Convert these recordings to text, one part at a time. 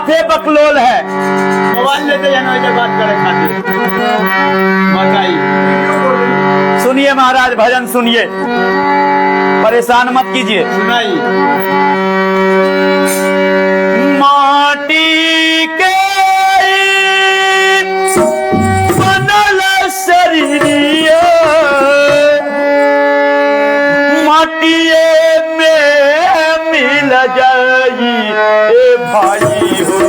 साफे बकलोल है। मोबाइल लेते जाना वैसे बात करे खातिर बताई। सुनिए महाराज, भजन सुनिए, परेशान मत कीजिए। सुनाई। माटी के बनल शरीरिया, माटिए में मिल जाई ए भाई हो,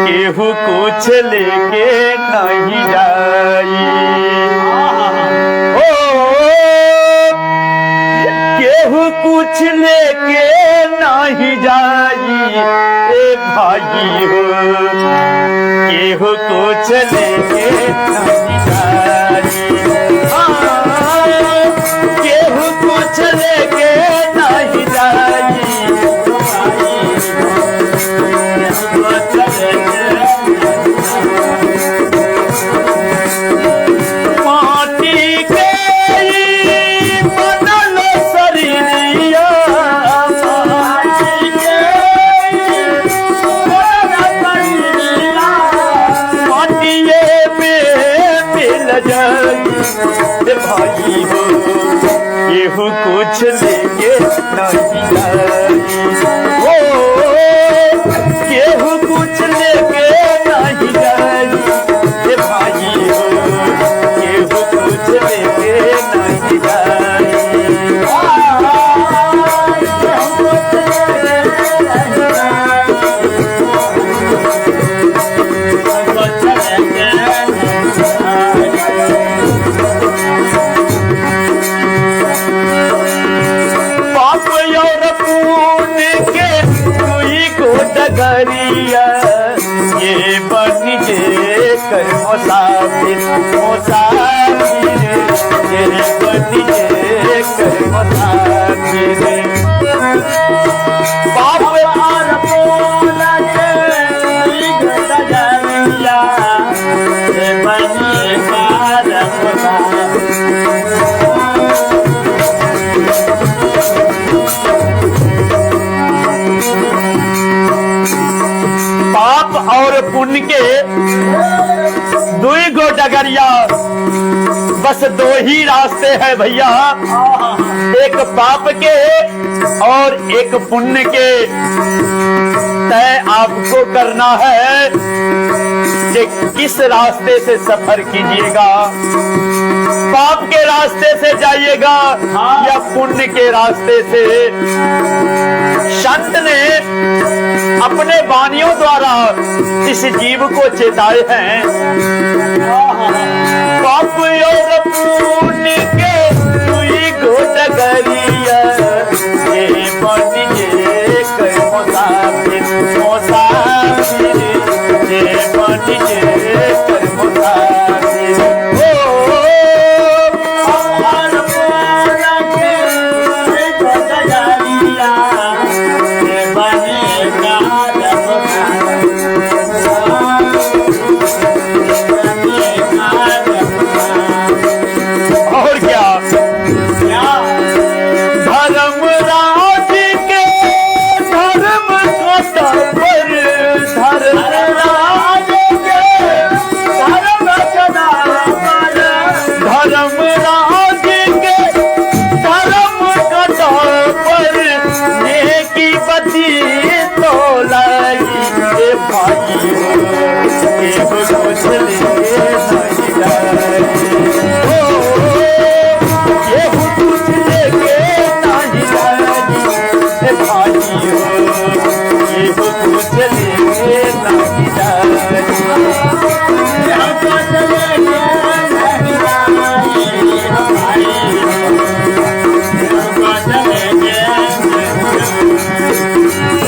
केहू कुछ लेके नहीं जाई। ओ केहू कुछ लेके नहीं जाई ए भाई हो, केहू कुछ लेके नहीं जाई। हाँ, केहू कुछ लेके नहीं जाई। माटी के बनल शरीरिया, माटिए में मिल जाई ए भाई हो, केहू कुछ लेके नहीं जाई। ओ केहू कुछ लेके नहीं जाई ए भाई हो, केहू कुछ लेके नहीं जाई। पाप और पुण्य के कोई को डगरिया, ये बन जे कर मुसाफिर मुसाफिर, ये बन जे कर मुसाफिर। पाप और पुण्य के डगरिया, ये बन जे कर मुसाफिर। पाप और पुण्य के दुई गो डगरिया, बस दो ही रास्ते हैं भैया, एक पाप के और एक पुण्य के। तय आपको करना है कि किस रास्ते से सफर कीजिएगा, पाप के रास्ते से जाइएगा या पुण्य के रास्ते से। संत ने अपने वाणियों द्वारा इस जीव को चेताए हैं। पाप और पुण्य के दुई गो डगरिया, ये बन जे कर मुसाफिर मुसाफिर, ये बन जे कर मुसाफिर। ओ और क्या, धर्म राज के धर्म कांटा पर, धर्म राज के धर्म पर, धर्म राज के धर्म कांटा पर, नेकी बदी तो लाई ए भाई हो, केहू कुछ लेके नहीं जाई। ओ केहू कुछ लेके नहीं जाई ए भाई हो, केहू कुछ लेके नहीं जाई।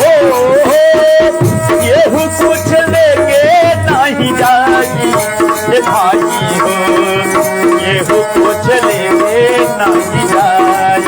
ओ केहू कुछ लेके नहीं जाई ए भाई हो, केहू कुछ लेके नहीं जाई।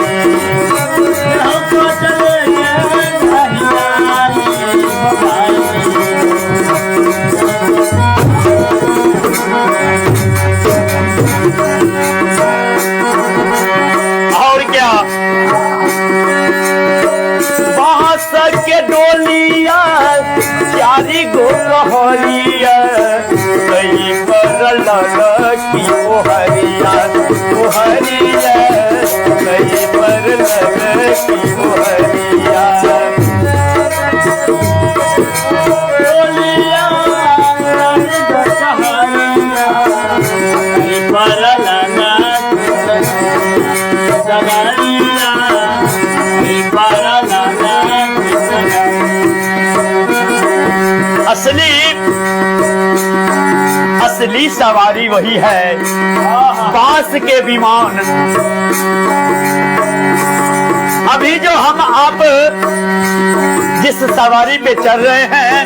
चारी गो कहरिया कहीं पर ललकी ओ हरिया, ओ हरिया कहीं पर ललकी ओ हरिया। बोलिया चारी गो कहरिया, कहीं पर ललकी सगरिया, कहीं पर ललकी सगरिया। असली असली सवारी वही है, बांस के विमान। अभी जो हम आप जिस सवारी पे चल रहे हैं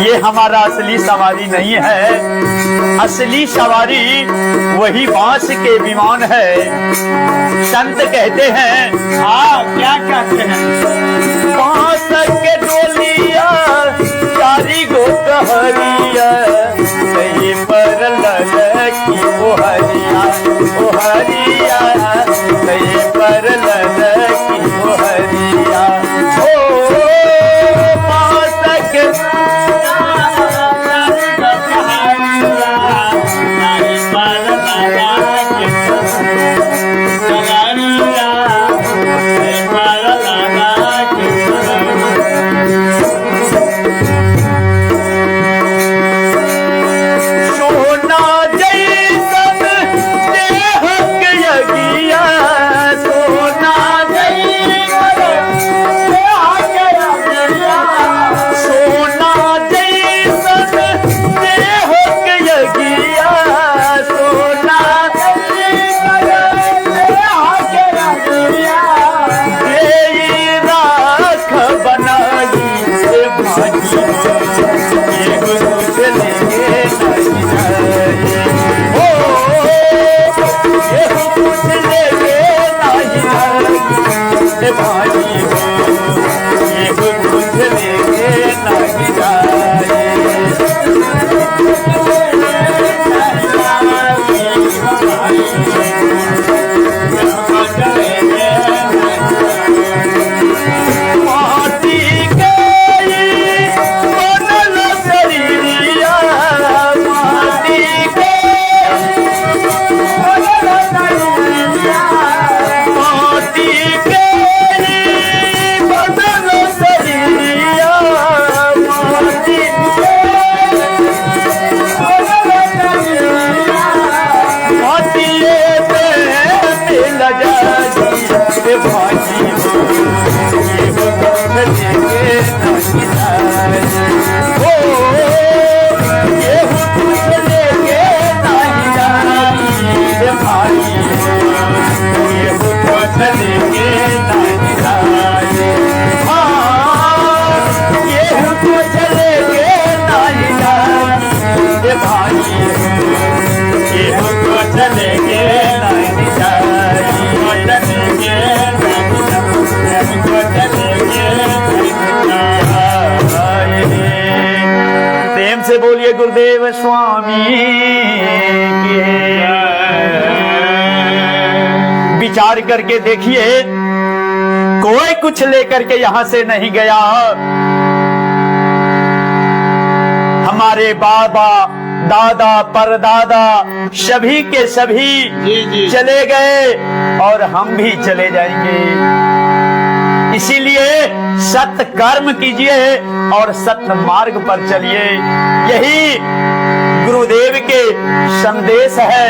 ये हमारा असली सवारी नहीं है। असली सवारी वही बांस के विमान है। संत कहते हैं, हाँ क्या कहते हैं? बांस के डोलिया चारी गो कहरिया कहीं पर ललकी ओ हरिया, ओ हरिया कहीं पर ललकी ओ हरिया। ओ बांस के चारी गो कहरिया, कहीं पर ललकी सगरिया, कहीं पर ललकी सगरिया। सोना जैसन देह के यगिया, सोना जैसन सोना जैसन देह के यगिया, सोना देई राख बनाई से भाजी, ये कुछ लेके नहीं जाए। ओ ये कुछ लेके नहीं जाए से भाजी, ये कुछ लेके नहीं जाए। माटी के बनल शरीरिया, माटी के माटी के बनल शरीरिया, माटी के माटिए पे मिल जाई ए भाजी हो, ये कुछ लेके नहीं जाए। ओ ये कुछ लेके नहीं जाए ए भाजी हो, ये कुछ लेके नहीं जाए। हाँ ये कुछ लेके नहीं जाए ए भाजी हो, ये कुछ लेके नहीं जाए। प्रेम से बोलिए गुरुदेव स्वामी की। विचार करके देखिए, कोई कुछ लेकर के यहां से नहीं गया। हमारे बाबा दादा परदादा सभी के सभी जी जी चले गए और हम भी चले जाएंगे। इसीलिए सत्य कर्म कीजिए और सत्य मार्ग पर चलिए। यही गुरुदेव के संदेश है।